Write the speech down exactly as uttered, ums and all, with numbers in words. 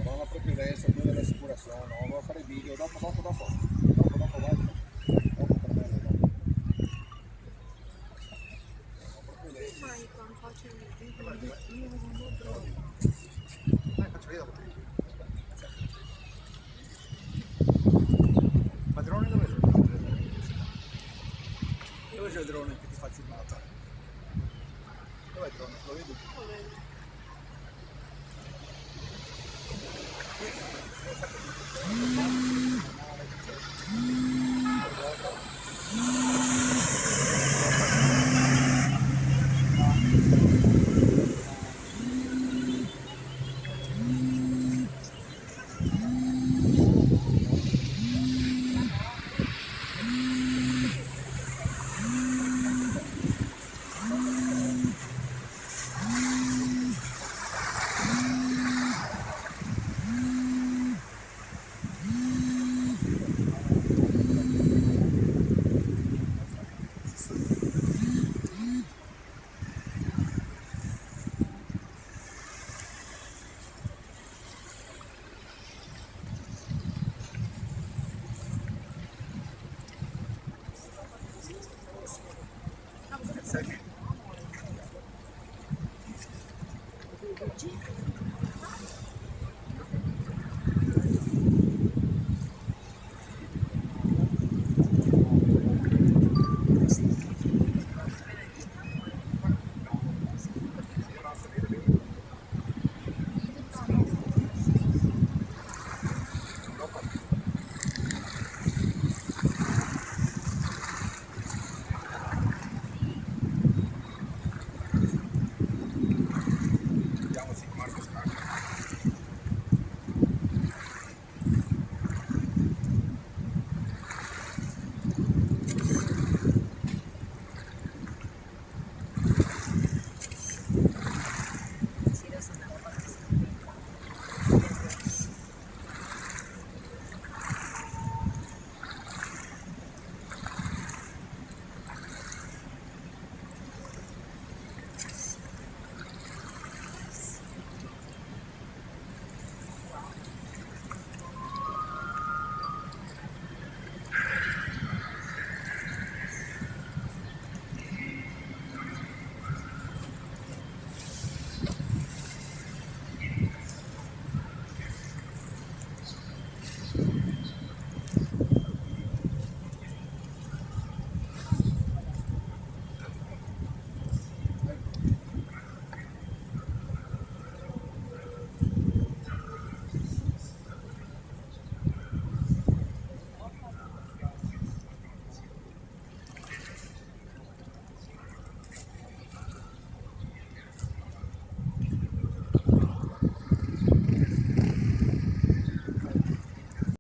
Madona, proprio deso, prima dela asicurasion, no? Vao a fare el video, dopo, dopo, dopo. Dopo, dopo, vai. Dopo, per me, dopo. Mai quando faccio il video, io non ho problemi. Dai, faccio vedere. Ma el drone dove xe? Dove xe el drone che te fa filmata? Dov'è il drone? Lo vedi? Lo vedo. Sai che